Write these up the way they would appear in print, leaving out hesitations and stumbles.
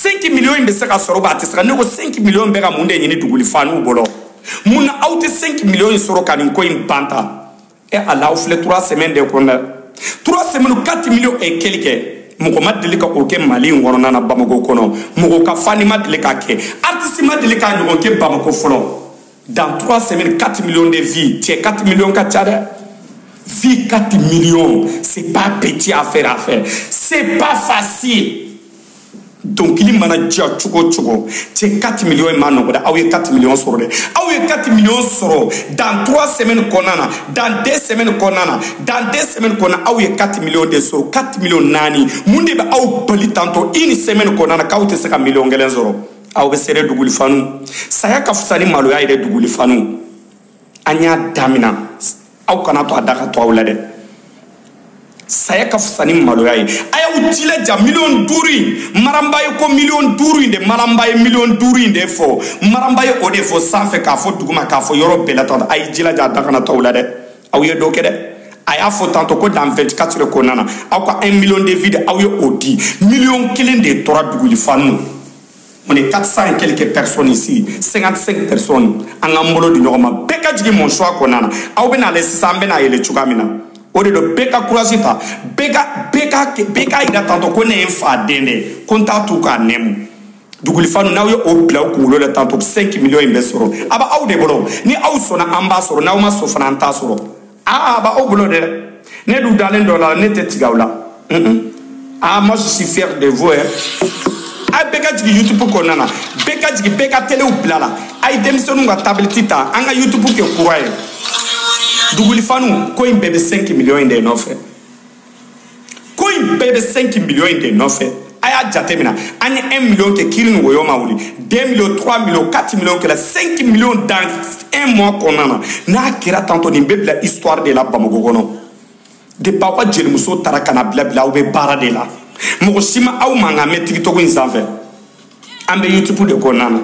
5 millions in bɛ se ka sɔrɔ ba a tɛ se ka. Ne ko 5 millions bɛ ka mun de ɲini dugulifaniw bolo? Mun na aw tɛ 5 millions in sɔrɔ ka nin ko in ban tan? E ala, aw filɛ 3 semaines de kɔnɔ dɛ. 3 semaines, 4 millions et quelques. Mɔgɔ ma deli ka o kɛ Mali in kɔnɔna na, Bamako kɔnɔ. Mɔgɔ ka fani ma deli k'a kɛ, artiste ma deli k'a ɲɔgɔn kɛ Bamako fɔlɔ. Dans 3 semaines, 4 millions de vues. Cɛ, 4 millions ka ca dɛ. Vues 4 millions, c'est pas petit affaire à faire, c'est pas facile. Dɔnkili mana diya cogo o cogo, cɛ, 4 millions in ma nɔgɔ dɛ. Aw ye 4 millions sɔrɔ dɛ, aw ye 4 millions sɔrɔ dans 3 semaines kɔnɔna na, dans 2 semaines kɔnɔna na, dans 2 semaines kɔnɔna, aw ye 4 millions de sɔrɔ. 4 millions naani, mun de bɛ aw bali tantôt une semaine kɔnɔna na k'aw tɛ se ka miliyɔn kelen sɔrɔ? Aw bɛ seere dugulifanu. Saya ka fisa ni maloya ye dɛ, dugulifanu. An y'a damina, aw kana to a da ka to aw la dɛ. Saya ka fisa ni maloya ye. A y'aw jilaja miliyɔn duuru in, Maramba ye ko miliyɔn duuru in de, Maramba ye miliyɔn duuru in de fɔ, Maramba ye o de fɔ sanfɛ k'a fɔ duguma k'a fɔ yɔrɔ bɛɛ la tantôt. A ye jilaja a da kana to aw la dɛ. Aw ye dɔ kɛ dɛ. A y'a fɔ tantôt ko dans 24 heures kɔnɔna na, aw ka 1 million de vues de, aw ye o di. Miliyɔn kelen de tora dugulifanu. On est 400 et quelques personnes ici, 55 personnes. An k'an bolo di ɲɔgɔn ma, bɛɛ ka jigin mon choix kɔnɔna na. Aw bɛna ale sisan, an bɛna yɛlɛ cogoya min na, o de don. Bɛɛ ka courage ta, bɛɛ ka yira tantôt ko ne ye n fa den de ye, ko n t'a t'u k'a nɛmu. Dugulifanu, n'aw ye o bila aw kunkolo la tantôt, 5 millions in bɛ sɔrɔ. A bɛ aw de bolo. Ni aw sɔnna, an b'a sɔrɔ. N'aw ma sɔn fana, an t'a sɔrɔ. Aa, a b'aw bolo dɛ. Ne dun dalen dɔ la, ne tɛ tigɛ aw la. Ah, moi je suis fier de vous, hein. A bɛɛ ka jigin YouTube kɔnɔna na, bɛɛ ka jigin, bɛɛ ka telew bila la. A ye denmisɛnninw ka tablette ta, an ka YouTube kɛ kura ye. Dugulifanu, ko in bɛɛ bɛ 5 millions in de nɔfɛ. Ko in bɛɛ bɛ 5 millions in de nɔfɛ. A y'a jateminɛ, an ye 1 million kɛ, kiri ni wɔyɔ ma wuli. 2 millions, 3 millions, 4 millions kɛra, 5 millions dans un mois kɔnɔna na. N'a kɛra tantôt, nin bɛ bila histoire de la Bamako kɔnɔ. Depuis aw ka jelimuso taara ka na bila bila, aw bɛ baara de la. Mɔgɔ si ma aw mankan mɛn TikTok in sanfɛ. An bɛ YouTube de kɔnɔna na.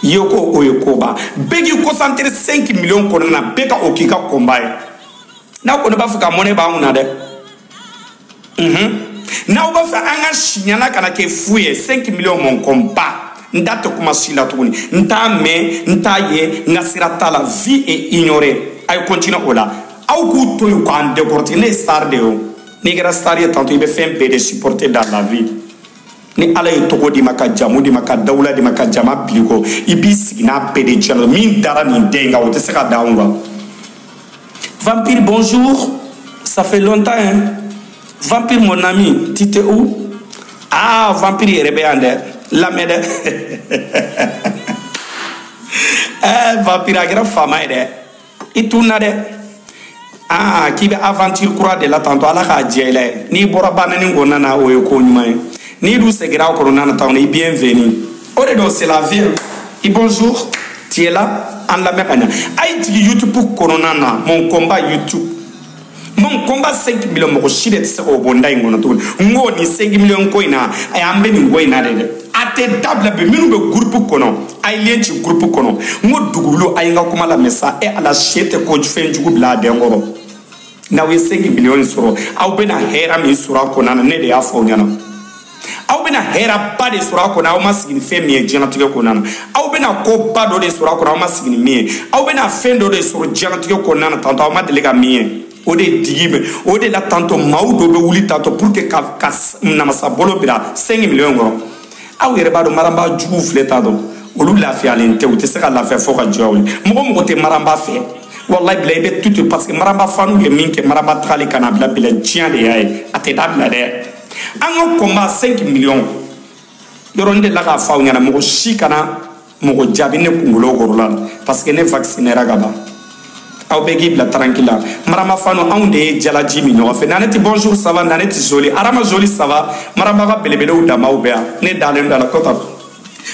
Ye ko o ye koba. Bɛɛ k'i concentré 5 millions kɔnɔna na, bɛɛ ka o k'i ka combat ye. N'aw kɔni b'a fɛ ka mɔnɛ b'anw na dɛ. N'aw b'a fɛ an ka siɲɛna kana kɛ fu ye, 5 millions, mon combat. N da tɛ kuma si la tuguni. N t'a mɛn, n t'a ye, n ka sira t'a la. Vie est ignorée. A ye continuer o la. Aw k'u to yen k'an décortiquer. Ne ye star de ye o. N'i kɛra star ye tantôt, i bɛ fɛn bɛɛ de supporter dans la vie. Ni Ala ye tɔgɔ d'i ma, ka jamu d'i ma, ka dawula d'i ma, ka jama bili kɔ, i b'i sigi n'a bɛɛ de diɲɛ. Min dara nin den in kan, o tɛ se ka da anw kan. Vampire, bonjour. Ça fait longtemps, hein. Vampire, mon ami, tu t'es où? Ah, vampire yɛrɛ bɛ yan dɛ. Lamɛn dɛ. Eh, vampire, a kɛra faama ye dɛ. I tunna dɛ. Ah, k'i bɛ aventure kura de la tantôt, Ala k'a jɛ i la ye. N'i bɔra banani kɔnɔna na, o ye ko ɲuman ye. N'i dun seginna a kɔnɔna na tantôt, i bienvenue. O de don, c'est la vie. I bonjour, tu es là, an lamɛn ka ɲa. A ye jigin YouTube kɔnɔna na, mon combat YouTube. Mon combat 5 millions, mɔgɔ si de tɛ se k'o bɔ n da in kɔnɔ tuguni. N ko nin 5 millions ko in na, ayi, an bɛ nin ko in na de dɛ. A tɛ dabila bi. Minnu bɛ groupe kɔnɔ, a ye lien ci groupe kɔnɔ. N ko dugukolo, a ye n ka kuma lamɛn sa. E Ala, se tɛ ko fɛn jugu bila a den kɔrɔ. N'aw ye 5 millions sɔrɔ, aw bɛna hɛrɛ min sɔrɔ a kɔnɔna na, ne de y'a fɔ aw ɲɛna. Aw bɛna hɛrɛba de sɔrɔ a kɔnɔ, aw ma sigi ni fɛn min ye diɲɛlatigɛ kɔnɔna na. Aw bɛna koba dɔ de sɔrɔ a kɔnɔ, aw ma sigi ni min ye. Aw bɛna fɛn dɔ de sɔrɔ diɲɛlatigɛ kɔnɔna na tantôt, aw ma deli ka min ye. O de digi bɛ o de la tantôt, maaw dɔ bɛ wuli tantôt pour que ka namasa bolo bila 5 millions kɔrɔ. Aw yɛrɛ b'a dɔn, Maramba juguw filɛ tantôt, olu lafiyalen tɛ, u tɛ se ka lafiya fo ka jɔ wuli. Mɔgɔ mɔgɔ tɛ Maramba fɛ, wallahi bila i bɛ tout, parce que Maramba fanu ye min kɛ, Maramba tagali ka na bila bila, diɲɛ de y'a ye, a tɛ dabila dɛ. An ka combat 5 millions yɔrɔ, n delila k'a fɔ aw ɲɛna, mɔgɔ si kana mɔgɔ jaabi ne kunkolo kɔrɔ la, parce que ne vaccinera ka ban. Aw bɛɛ k'i bila tranquille la. Maramba fanu, anw de ye jalaji min ɲɔgɔn fɛ. Naneti, bonjour, ça va? Naneti joli, Arama joli, ça va? Maramba ka belebelew damaw bɛ yan. Ne dalen don a la ko ta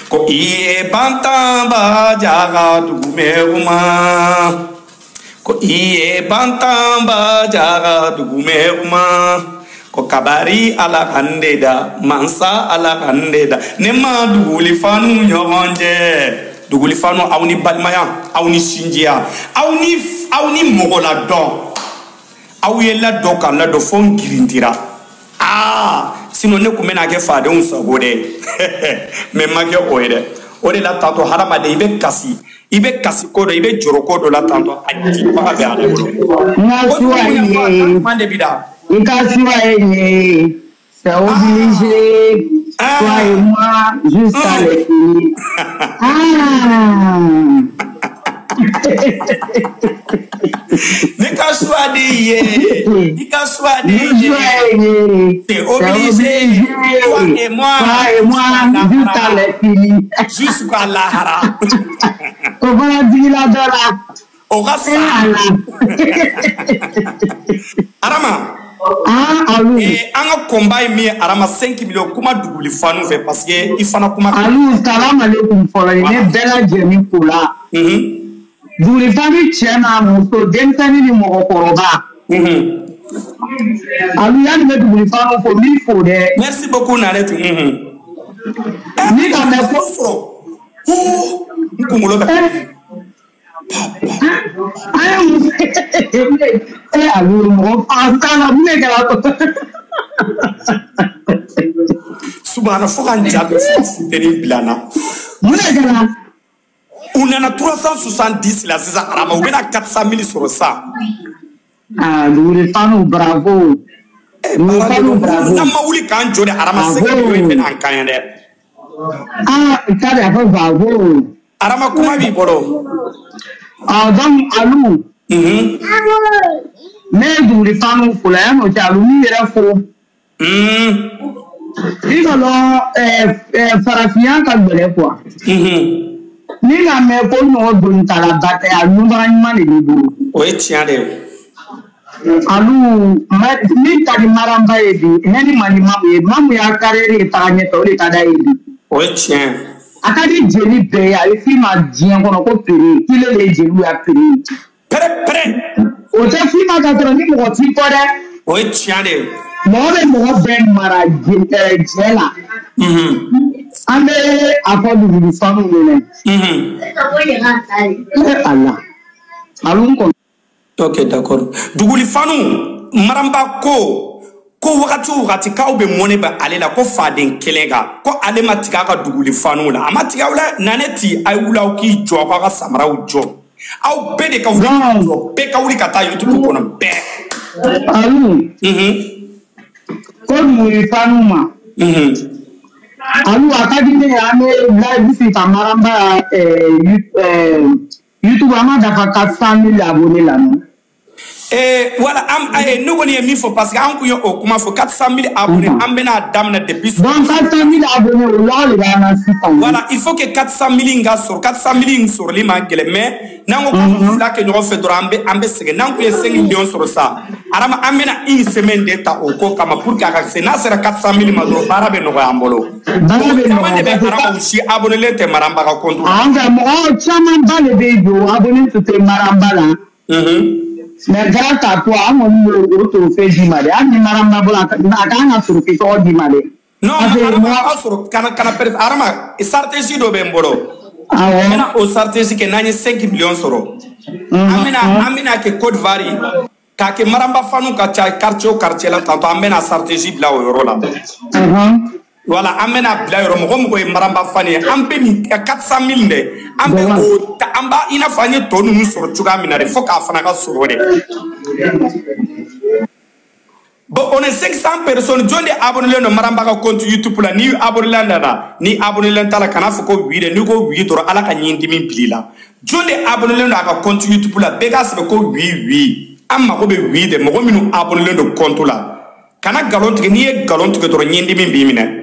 ko i ye bantanba jaga dugumɛguma, ko i ye bantanba jaga dugumɛguma, ko kabari Ala kan de da, mansa Ala kan de da. Ne ma duguli fanu ɲɔgɔn cɛ. Duguli fanu, aw ni balimaya, aw ni sinjiya, aw ni mɔgɔ ladɔn. Aw ye ladɔn ka ladɔn fo n girintira. Ah, Sinon ne kun bɛna kɛ fadenw sago dɛ. Mais ma kɛ o ye dɛ. O de la tantôt hadamaden i bɛ kasi. I bɛ kasi ko dɔ, i bɛ jɔrɔ ko dɔ la tantôt a jibaga bɛ ale bolo. N ka suwa ye nin ye. Kuma de bi da. I ka suwa ye nin ye. C'est obligé. Toi et moi jusqu'à l'infini. Ah. Ne ka choix de ye. I ka choix de ye. C'est obligé. Toi et moi. Toi et moi jusqu'à l'infini. Jusqu'à lahara. O fana digila dɔ la. O ka sa. Arama. Ah, Alu. An ka combat ye min ye Arama 5 millions kuma duguli fanu fɛ parce que i fana kuma. Alu salam aleykum fɔlɔ ye ne bɛɛ lajɛlen ko la. Duguli fanu cɛ n'a muso denmisɛnnin ni mɔgɔkɔrɔba. Alu yanni bɛ duguli fanu fo n b'i fo dɛ. Merci beaucoup Nanette. Ni ka mɛn ko. Sɔrɔ. N kunkolo bɛ. Alu mɔgɔ fa la mun de kɛra. Subahana fo ka n ja bɛ fo funteni bila n na. Mun de kɛra. U nana 370 la sisan Arama u bɛna 400 000 sɔrɔ sisan. Ah Duguli fanu bravo. Duguli fanu bravo. N'an ma wuli k'an jɔ dɛ Arama 5 millions in bɛna an kan yan dɛ. Ah ça de a fɔ bravo. Arama kuma b'i bolo. Ah donc Alu. Ne ye Duguli fanu fo la yan'o cɛ Alu n'i yɛrɛ fo. I ka dɔn farafinya ka gɛlɛn quoi. Ni ka mɛn ko ɲɔgɔn donitalaba tɛ a ɲuman ɲuman de b'i bolo. O ye tiɲɛ de ye. Alu min ka di Maramba ye bi hɛni man di Mamu ye Mamu y'a carrière ye taga ɲɛfɛ o de ka d'a ye bi. O ye tiɲɛ ye. A ka di jeli bɛɛ ye a bɛ f'i ma diɲɛ kɔnɔ ko pere k'ile de ye jeliw ya pere ye. Pere pere. O tɛ f'i ma ka sɔrɔ ni mɔgɔ t'i kɔ dɛ. O ye tiɲɛ de ye. Mɔgɔ bɛ mɔgɔ bɛɛ mara jɛ la. An bɛ a fɔ duguli fanu ɲɛnɛ. Ala. Alu n kɔni. Ok d'accord. Duguli fanu Maramba ko wagati o wagati k'aw bɛ mɔnɛ bɛ ale la ko faden kelen kan ko ale ma tigɛ a ka duguli fanu la a ma tigɛ aw la Nanette a ye wuli aw k'i jɔ aw k'aw ka samaraw jɔ aw bɛɛ de ka wuli k'i jɔ bɛɛ ka wuli ka taa YouTube kɔnɔ bɛɛ. Alu. Ko duguli fanu ma. Alu a ka di ne ye an bɛ live sigi ka Maramba YouTube an ma dafa 400 000 abonnés la non. Voilà, ne kɔni ye min fɔ parce que an kun ye o kuma fɔ 400 000 abonnés an bɛna daminɛ depuis. Donc 400 000 abonnés o lɔgɔ de b'an na sisan. Voilà, il faut que 400 000 in ka sɔrɔ 400 000 in sɔrɔli man gɛlɛn mais n'an ko k'an bɛ fila kɛ ɲɔgɔn fɛ dɔrɔn an bɛ sɛgɛn n'an kun ye 5 millions sɔrɔ sa Arama an bɛna une semaine de ta o ko kama pour que a ka se n'a sera 400 000 ma dɔrɔn baara bɛ nɔgɔya an bolo. Baara bɛ nɔgɔya. Caman de bɛ Arama u si abonné tɛ Maramba ka compte la. An fɛ mɔgɔ camanba de bɛ yen o abonné tun tɛ Maramba la. Mais grâce à toi, an kɔni b'o o trophée d'i ma dɛ hali ni Maramba bɔra a kan ka trophée tɔgɔ d'i ma dɛ. Non Arama a sɔrɔ kana Arama stratégie dɔ bɛ n bolo. Awɔ. N bɛna o stratégie kɛ n'an ye 5 millions sɔrɔ. An bɛna kɛ Côte d'Ivoire k'a kɛ Maramba fanu ka ca quartier o quartier la tantôt an bɛna stratégie bila o yɔrɔ la. Voilà, an bɛna bila yɔrɔ mɔgɔ mɔgɔ ye Maramba fan ye an bɛ nin 400 000 dɛ an bɛ o ta an b'a i n'a fɔ an ye tɔ ninnu sɔrɔ cogoya min na dɛ fo k'a fana ka sɔrɔ dɛ. Bon, on est 500 personnes jɔn de abonné don Maramba ka compte YouTube la ni abonné nana ni abonné t'a la kana fɔ ko oui dɛ n'i ko oui dɔrɔn Ala ka ɲin dimi bil'i la jɔn de abonné don a ka compte YouTube la bɛɛ k'a sɛbɛn ko oui oui an mago bɛ oui de mɔgɔ minnu abonné don compte la kana nkalon tigɛ n'i ye nkalon tigɛ dɔrɔn ɲin dimi b'i minɛ.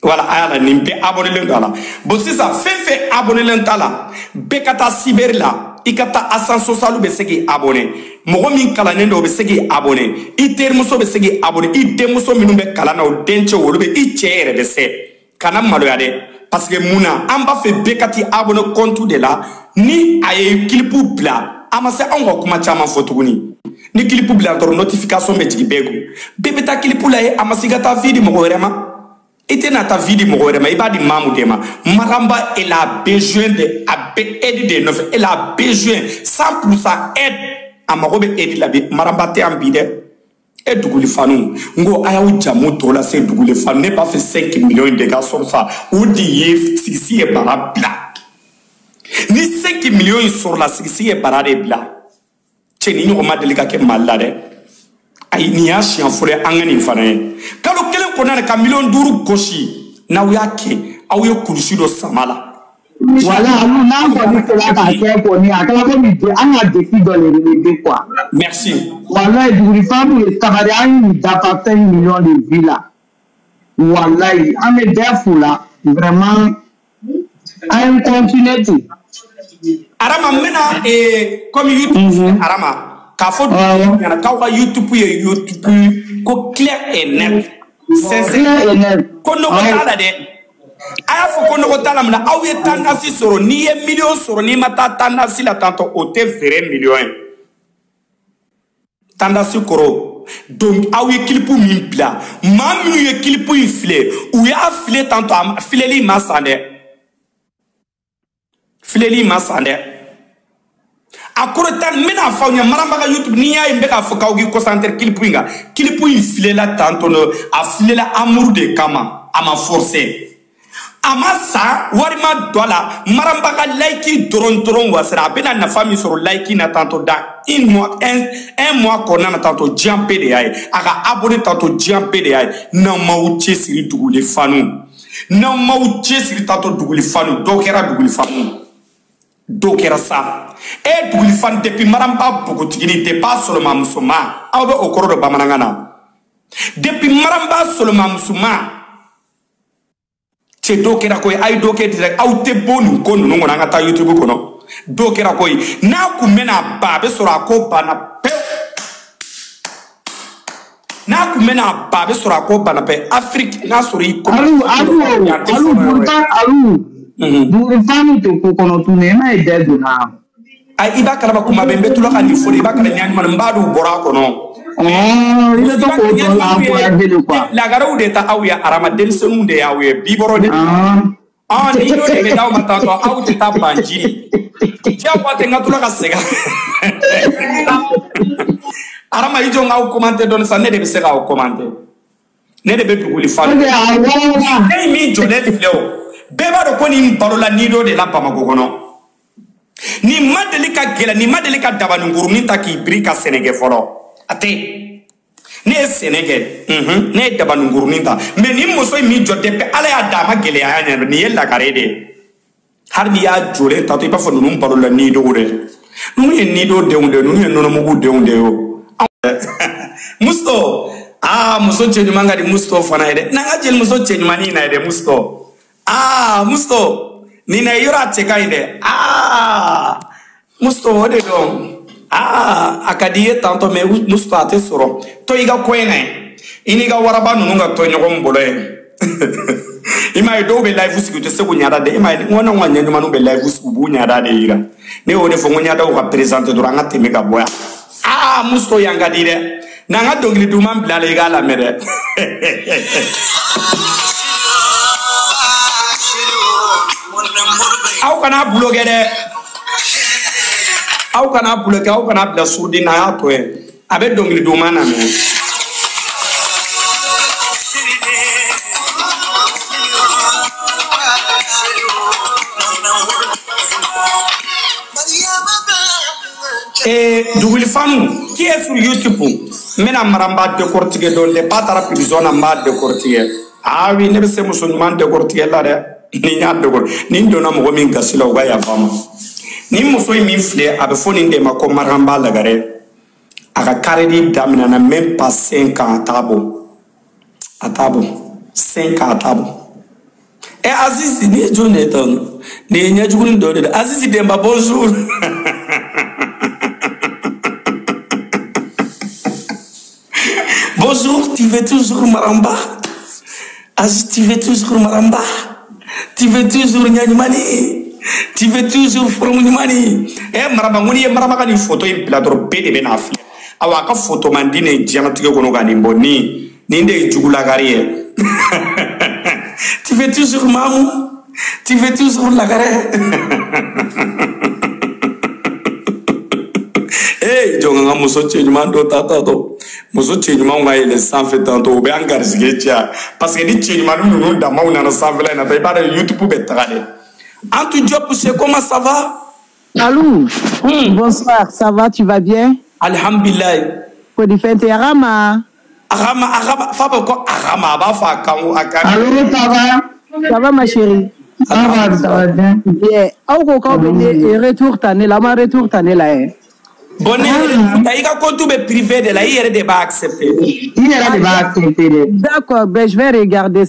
Voilà, a y'a la nin bɛɛ abonné don a la bon sisan fɛn fɛn abonné t'a la bɛɛ ka taa cyber la i ka taa ascenseur social bɛ se k'i abonné mɔgɔ min kalannen don o bɛ se k'i abonné i terimuso bɛ se k'i abonné i denmuso minnu bɛ kalan na o dencɛ olu bɛ i cɛ yɛrɛ bɛ se kana maloya dɛ parce que mun na an b'a fɛ bɛɛ ka t'i abonné compte de la ni a ye clip bila a ma se anw ka kuma caman fɔ tuguni ni clip bila dɔrɔn notification bɛ jigin bɛɛ kun bɛɛ bɛ taa clip la ye a ma se i ka taa vie di mɔgɔ wɛrɛ ma. I tɛna taa vie di mɔgɔ wɛrɛ ma i b'a di Mamu de ma Maramba elle a besoin de a bɛ aide de nɔfɛ elle a besoin 100% aide a mago bɛ aide la bi Maramba tɛ yan bi dɛ E duguli fanu n ko a y'aw jamu tɔ lase duguli fanu ne b'a fɛ 5 millions de ka sɔrɔ sa o de ye sigisi ye bara bila ni 5 millions in sɔrɔla sigisi ye bara de bila cɛ ni ɲɔgɔn ma deli ka kɛ Mali la dɛ ayi nin y'a siɲɛ fɔlɔ ye an ka nin fana ye kalo kelen kɔnɔna na ka miliyɔn 5 gosi n'aw y'a kɛ aw ye kulusi dɔ sama la. Voilà, nous n'an kɔni sera k'a kɛ kɔni a kɛra komi an ka défi dɔ de relever quoi. Merci. Walayi duguli fanu ye sabari an ye nin dafa 5 millions de vues la. Walayi an bɛ bɛɛ fo la vraiment an ye continuer ten. Arama n bɛna comme YouTube Arama k'a fɔ dugu ɲɛna k'aw ka YouTube ye YouTube ko clair et net. Clair et net. Ko nɔgɔ t'a la dɛ. A y'a fɔ ko nɔgɔ t'a la mun na aw ye tendance sɔrɔ n'i ye miliyɔn sɔrɔ n'i ma taa tendance la tantɔ o tɛ vrai miliyɔn ye tendance kɔrɔ donc aw ye clip min bila maa minnu ye clip in filɛ u y'a filɛ tantɔ a filɛli ma san dɛ filɛli ma san dɛ a kɔrɔ tan n bɛna fɔ aw ɲɛ Maramba YouTube n'i y'a ye n bɛ k'a fɔ k'aw k'i concentré clip in kan clip in filɛla tantɔ a filɛla amour de kama a ma forcer. A ma san wari ma don a la Maramba ka like dɔrɔn wasara a bɛna nafa min sɔrɔ like na tantɔ dans un mois un mois kɔnɔna na tantɔ diɲɛ bɛɛ de y'a ye a ka abonné tantɔ diɲɛ bɛɛ de y'a ye n'aw m'aw cɛsiri duguli fanu n'aw m'aw cɛsiri tantɔ duguli fanu dɔw kɛra duguli fanu dɔw kɛra sa e duguli fanu depuis Maramba npogotiginin depuis a sɔlɔma musoman aw bɛ o kɔrɔ dɔn bamanankan na depuis Maramba sɔlɔma musoman cɛ dɔw kɛra koyi a ye dɔ kɛ direct aw tɛ bɔ nin ko ninnu kɔnɔ an ka taa YouTube kɔnɔ dɔw kɛra koyi n'a kun bɛna ban a bɛ sɔrɔ a ko banna pewu n'a kun bɛna ban a bɛ sɔrɔ a ko banna pewu Afrique n'a sɔrɔ i ko. Alu pourtant alu duguli tɛ ko kɔnɔ tuguni e m'a ye bɛɛ donna. Ayi i b'a kalama kuma bɛɛ n bɛ tula ka nin fɔ de i b'a kala ɲaɲuman n b'a dɔn u bɔra a kɔnɔ. Lagaraw de ta aw ye Arama denmisɛnninw de y'aw ye bibɔrɔ de. Ni dɔ de bɛ d'aw ma tantɔ aw tɛ taa banji. Diyagoya tɛ n ka tula ka segin. Arama i jɔ n k'aw commenter dɔɔni sa ne de bɛ se k'aw commenter. Ne de bɛ duguli fa. Ne ye min jɔlen filɛ o bɛɛ b'a dɔn ko nin balola ni dɔ de la Bamakɔ kɔnɔ. Nin ma deli ka gɛlɛn nin ma deli ka dabaninkurunin ta k'i biri ka sɛnɛ kɛ fɔlɔ. A tɛ ne ye sɛnɛ kɛ ne ye dabaninkurunin ta mɛ nin muso in min jɔ depuis ala y'a da a ma gɛlɛya y'a ɲɛ nin ye lagare de ye hali n'i y'a jɔlen tatɔ i b'a fɔ ninnu balola nidow dɛ ninnu ye nido denw de ye ninnu ye nɔnɔmugu denw de ye o. Muso aa muso cɛɲuman ka di muso fana ye dɛ n'an ka jelimuso cɛɲumannin na ye dɛ muso aa muso nin na yɔrɔ a cɛ ka ɲi dɛ aa muso o de dɔn. Ah, a ka di i ye tantɔ mɛ muso a tɛ sɔrɔ to i ka kɔɲɛ na ye i n'i ka waraba ninnu ka to ɲɔgɔn bolo ye i m'a ye dɔw bɛ live sigi u tɛ se k'u ɲada dɛ i m'a ye n ko n'anw ka ɲɛɲumanw bɛ live sigi u b'u ɲada de yira ne y'o de fɔ n ko ɲadaw ka présenter dɔrɔn an ka tɛmɛ ka bɔ yan aa muso yan ka di dɛ n'an ka dɔnkili duman bila la i k'a lamɛn dɛ. Aw kana bloquer dɛ. Aw kana bloquer aw kana bila sourdine na a y'a to yen a bɛ dɔnkili duman lamɛn. Duguli fanu qui est sur YouTube n bɛna Maramba décortiquer dɔɔni dɛ ba taara prison na n b'a décortiquer ah oui ne bɛ se muso ɲuman décortiquer la dɛ ni n y'a décortiquer ni n donna mɔgɔ min gasi la u ka yafa n ma. Ni muso in min filɛ a bɛ fɔ nin de ma ko Maramba Lagare a ka carrière daminɛna même pas 5 ans a t'a bɔ a t'a bɔ 5 ans a t'a bɔ. Ɛ Azizi nin ye jɔn de ye tan nin ye ɲɛjugunin dɔ de ye Azizi Denba bonjour. Bonjour, tu veux toujours Maramba? Aziz, tu veux toujours Maramba? Tu veux toujours Ɲaɲumani? Tu veux toujours Furumuni? Eh Maramba, n ko n'i ye Maramba ka nin photo in bila dɔrɔn bɛɛ de bɛ n'a filɛ. Awa a ka photo man di ne diɲɛlatigɛ kɔnɔ ka nin bɔ nin de ye jugulakari ye. Tu veux toujours Mamou? Tu veux toujours Lagare? Hey, jɔn ka muso cɛ ɲuman dɔ ta tɔ. Muso cɛ ɲumanw ka yɛlɛ sanfɛ tantôt, o bɛ an garisɛgɛ caya. Parce que ni cɛ ɲumannin ninnu damaw nana sanfɛla in na, i b'a dɔn YouTube bɛ taga dɛ. Antou Diop, c'est comment ça va? Allô? Bonsoir, ça va, tu vas bien? Alhamdulillah. Kodifente Arama. Arama, Arama, fa bɛ ko Arama, a b'a fɔ a kan a kan. Allô, ça va? Ça va ma chérie? Ça va, ça va bien. Bien. Aw ko k'aw bɛ ne retour ta ne la, aw ma retour ta ne la yɛ. Bon, ne yɛrɛ ta i ka compte bɛ privé de la, i yɛrɛ de b'a accepter. I yɛrɛ de b'a accepter dɛ. D'accord, ben je vais regarder.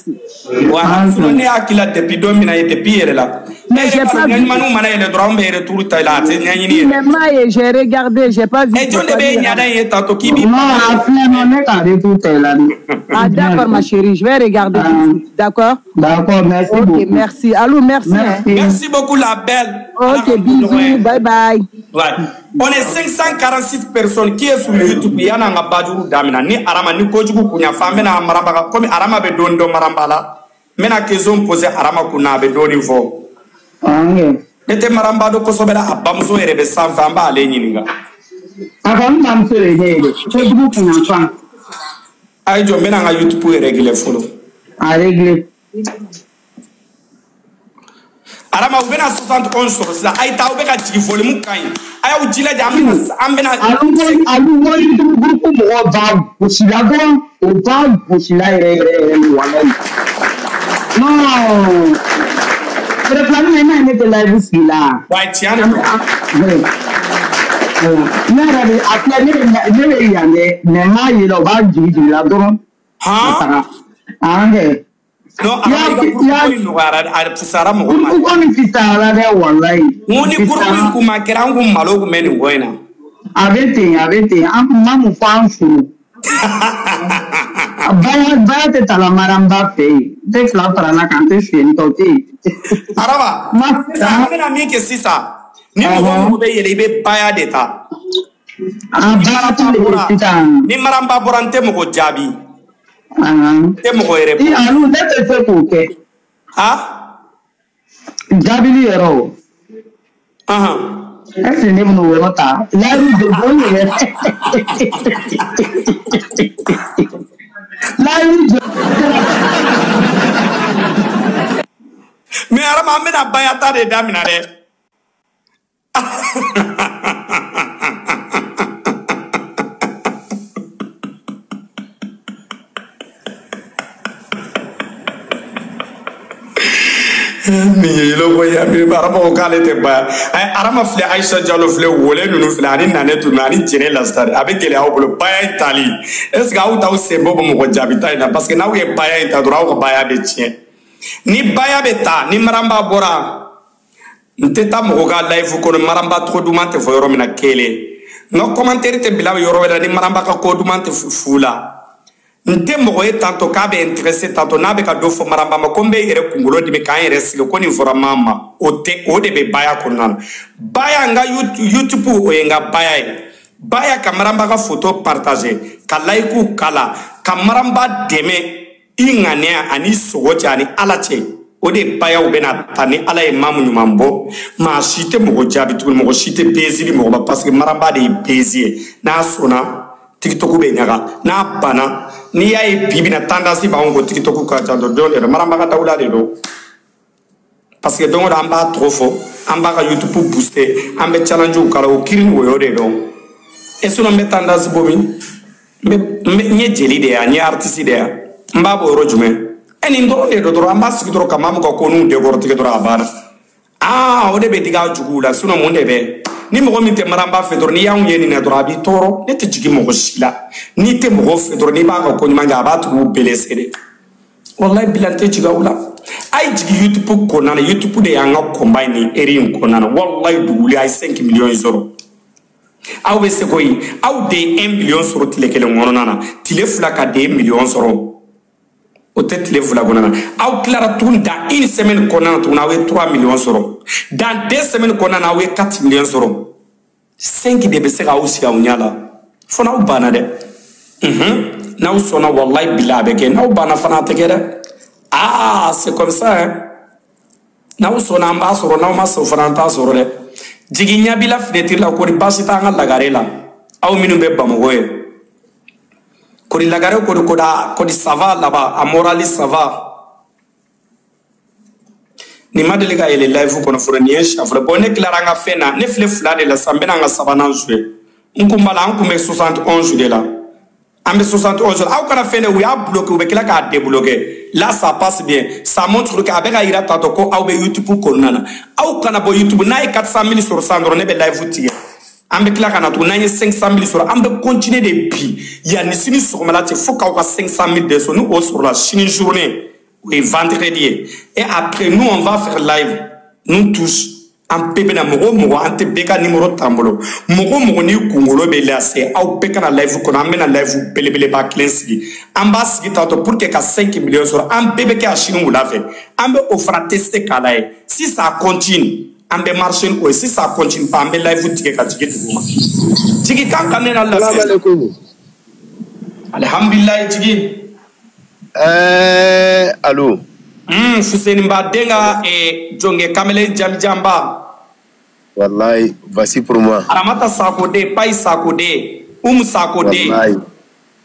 Voilà, sinon ne y'a k'i la depuis don min na ye, depuis yɛrɛ la. Mais j'ai pas vu. Ɲɛɲumanw mana yɛlɛ dɔrɔn, anw bɛ retour ta i la, a tɛ ɲɛɲini yɛrɛ. Mais ma ye, j'ai regardé, j'ai pas vu. E jɔn de bɛ ɲada in ye tantôt k'i b'i. Non, a filɛ nɔ, ne ka retour ta i la dɛ. Ah d'accord ma chérie, je vais regarder tout de suite. D'accord? D'accord, merci Ok, beaucoup. merci. Allô, merci. Merci. Merci beaucoup la belle. Ok, bisous, bye bye. Ouais. On est 546 personnes qui est sur YouTube. Il y en a un bajuru damina. Ni Arama ni kojugu kunya fa mena maramba comme Arama be don do maramba la. Mena question poser Arama kuna be doni fo. Ok. Ne te maramba do kosobela abamuso yɛrɛ bɛ sanfɛ an b'ale ɲininka. A kɔni bamuso de ye ne ye dɛ. Kojugu kunya fan. A ye jɔ n bɛna n ka YouTube régler fɔlɔ. A régler. Arama u bɛna 71 sɔrɔ sisan a ye taa aw bɛ ka jigin volume ka ɲi a y'aw jilaja an bɛna an bɛna. Alu ko YouTube groupe mɔgɔw b'a gosi la dɔrɔn o b'a gosi la yɛrɛ yɛrɛ yɛrɛ de walayi. Non. Réclame ne ne tɛ live sigi la. Wa tiɲɛ de don. Ne yɛrɛ de a filɛ ne bɛ yan dɛ mais n m'a ye la u b'a jigi jigi la dɔrɔn. Han. An kɛ. Non, a ka groupe in nɔgɔyara a fisayara mɔgɔ ma. Groupe kɔni fisayara dɛ walayi. N ko ni groupe in kun ma kɛra an kun malo kun bɛ nin ko in na. A bɛ ten a bɛ ten an kun ma mun fɔ an furu. Baya tɛ talamaramba fɛ yen. N tɛ fila fara n kan n tɛ fiyɛli kɛ o tɛ yen. Araba sisan an bɛna min kɛ sisan ni mɔgɔ mɔgɔ bɛ yɛlɛ i bɛ baya de ta. A baara ta de bɛ sisan. Ni maramba bɔra n tɛ mɔgɔ jaabi. N tɛ mɔgɔ yɛrɛ bɔ. Alu ne tɛ se k'o kɛ. Ha? Jaabili yɛrɛ o. Est-ce que ne bɛn'o yɔrɔ ta? Layidu de bon yɛrɛ. Layidu jɔ. Mais Arama an bɛna baya ta de daminɛ dɛ. Nin ye yɛlɛ ko ye Arama ko k'ale tɛ baya. Arama filɛ Aïcha Diallo filɛ wole ninnu filɛ ani Nane tunu ani Jɛnɛ Lasitari a bɛ gɛlɛya aw bolo baya in tali. Est ce que aw t'aw sen bɔ mɔgɔ jaabi ta in na parce que n'aw ye baya in ta dɔrɔn aw ka baya bɛ tiɲɛ. Ni baya bɛ ta ni maramba bɔra n tɛ taa mɔgɔ ka live kɔnɔ maramba tɔgɔ duman tɛ fɔ yɔrɔ min na kelen. N ka commentaire tɛ bila yɔrɔ wɛrɛ la ni maramba ka ko duman tɛ fu la. N tɛ mɔgɔ ye tantôt k'a bɛ intéressé tantôt n'a bɛ ka dɔ fɔ maramba ma ko n bɛ n yɛrɛ kunkolo dimi k'an yɛrɛ sigi ko nin fɔra maa ma o tɛ o de bɛ baya kɔnɔna na. Baya n ka YouTube o ye n ka baya ye. Baya ka maramba ka photo partager ka like k'a la ka maramba dɛmɛ i ŋaniya ani sogo cɛ ani Ala cɛ o de bayaw bɛna ta ni Ala ye maa mun ɲuman bɔ maa si tɛ mɔgɔ jaabi tuguni mɔgɔ si tɛ bezi di mɔgɔ ma parce que maramba de ye bezi ye n'a sɔnna TikTok bɛ ɲaga n'a banna n'i y'a ye bi bi na tendance b'anw ko TikTok ka ca dɔn de don maramba ka dawula de don parce que don o don an b'a tɔgɔ fɔ an b'a ka YouTube booster an bɛ challenge k'a la o kiiri ni woyo de don e sinon n bɛ tendance bɔ min n ye jeli de ye n ye artiste de ye n b'a bɔ yɔrɔ jumɛn e nin dɔrɔn de don dɔrɔn an b'a sigi dɔrɔn ka maa min ka ko n'u décortiquer dɔrɔn a banna aa o de bɛ digi a juguw la sinon mun de bɛ ni mɔgɔ min tɛ maramba fɛ dɔrɔn n'i y'anw ye nin na dɔrɔn a b'i tɔɔrɔ ne tɛ jigin mɔgɔ si la n'i tɛ mɔgɔ fɛ dɔrɔn n'i b'a ka ko ɲuman kɛ a b'a tigiw blessé de walayi bila n tɛ jigin aw la a ye jigin YouTube kɔnɔna na YouTube de y'an ka combat in ni eri in kɔnɔna na walayi duguli a ye 5 millions sɔrɔ aw bɛ se koyi aw de ye 1 million sɔrɔ tile kelen kɔnɔna na tile fila ka de million sɔrɔ o tɛ tile fila kɔnɔna na aw tilara tuguni dans une semaine kɔnɔna na tuguni aw ye 3 millions sɔrɔ dans 2 semaines kɔnɔna na aw ye 4 millions sɔrɔ 5 de bɛ se k'aw sigi aw ɲɛ la fo n'aw banna dɛ n'aw sɔnna walayi bila a bɛ kɛ n'aw banna fana a tɛ kɛ dɛ ah c'est comme ça hein n'aw sɔnna an b'a sɔrɔ n'aw ma sɔn fana an t'a sɔrɔ dɛ jigin ɲɛ b'i la fenêtre la kɔri baasi t'an ka lagare la aw minnu bɛ Bamakɔ ye. Kori Lagare kori koda kori ça va là-bas à Morali ça va. Ni ma deli ka yɛlɛ live kɔnɔ fɔlɔ nin ye siɲɛ fɔlɔ. Bon ne tilara an ka fɛn na, ne filɛ 2 de la sisan, n bɛna an ka 3nan jouer. N kun b'a la, an kun bɛ 71 de la. An bɛ 71 la. Aw kana fɛn dɛ, u y'a bloqué, u bɛ tila k'a débloqué. Là ça passe bien. Ça montre que a bɛ ka yira tantôt ko aw bɛ YouTube kɔnɔna na. Aw kana bɔ YouTube, n'a ye 400 000 sɔrɔ sisan dɔrɔn ne bɛ live tigɛ. An bɛ tila ka na tugun, n'an ye 500 000 sɔrɔ, an bɛ continuer de bi yanni sini sɔgɔmada cɛ fo k'aw ka 500 000 de sɔrɔ. Ni o sɔrɔla sini journée, o ye vendredi ye. Et après nous on va faire live, nous tous. An bɛɛ bɛna, mɔgɔ o mɔgɔ, an tɛ bɛɛ ka numéro t'an bolo. Mɔgɔ o mɔgɔ n'i kunkolo bɛ lase, aw bɛɛ kana live kɔnɔ, an bɛna live belebeleba kelen sigi. An b'a sigi tantôt pour que ka 5 millions sɔrɔ. An bɛɛ bɛ kɛ a sini wula fɛ. An bɛ o fana tester k'a lajɛ. Si ça continue, an bɛ marcher ni o ye. Si ça continue pas, an bɛ live tigɛ ka jigin dugu ma. Jigi kan ka ne na lafiya. Alihamdulilayi jigi. Allo. Fuseni ba den ka jɔnkɛ kamalen jamijanba. Wallahi, voici pour moi. Aramata Sakode, Pai Sakode, Sakode. Wallahi.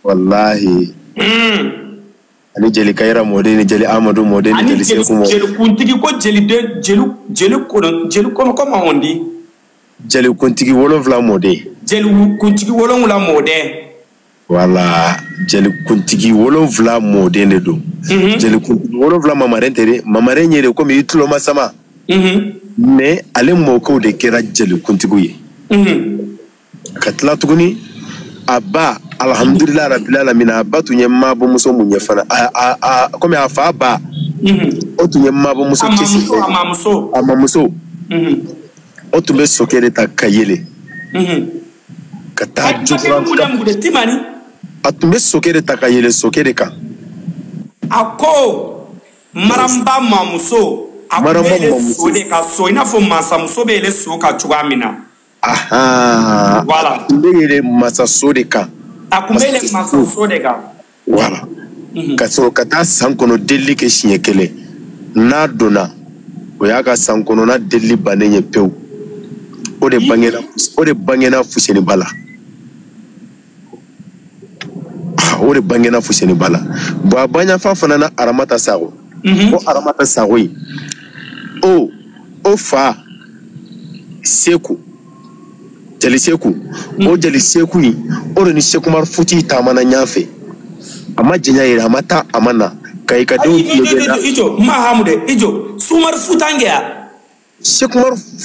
Wallahi. Ani jeli Kayira mɔden ni jeli Amadu mɔden ni jeli Seku mɔden. Jeli kuntigi ko jeli den jeli jeli kɔnɔ jeli kɔnɔ comment on dit? Jeli kuntigi 7 mɔden. Jeli kuntigi 7 mɔden. Voilà, jeli kuntigi 7 mɔden de don. Jeli kuntigi 7 mamaren tɛ dɛ, mamaren ye de komi i tulo ma sama. Mais ale mɔkɛw de kɛra jeli kuntigiw ye. Ka tila tuguni a ba alhamdulilah rabbil alamin, a ba tun ye maabɔmuso mun ye fana, a komi a fa ba o tun ye maabɔmuso cɛsiri. A mamuso. A mamuso. O tun bɛ sokɛ de ta ka yɛlɛ. Ka taa jokura. A tun bɛ sokɛ de ta ka yɛlɛ sokɛ de kan. A ko Maramba mamuso a tun bɛ yɛlɛ so de ka so, i n'a fɔ mansamuso bɛ yɛlɛ so kan cogoya min na. Voilà. A tun bɛ yɛlɛ mansaso de kan. A tun bɛ yɛlɛ mansaso de kan. Voilà. Ka sɔrɔ ka taa san kɔnɔ delili kɛ siɲɛ kelen. N'a donna, o y'a ka san kɔnɔna delili bannen ye pewu. O de bangena Fuseni ba la. O de bangena Fuseni ba la. Bon, a baɲafa fana na Aramata Sako. Ko Aramata Sako in, o fa Seku, Jeli Seku, o Jeli Seku in, o de ni Sekumar Futi taamana ɲɔgɔn fɛ. A ma jɛnya yɛrɛ, a ma taa, a ma na. Ka i ka denw tulo bɛ na. Ijo, ma hamu de, Ijo, Sumar Futange ya. Sekumar Futi.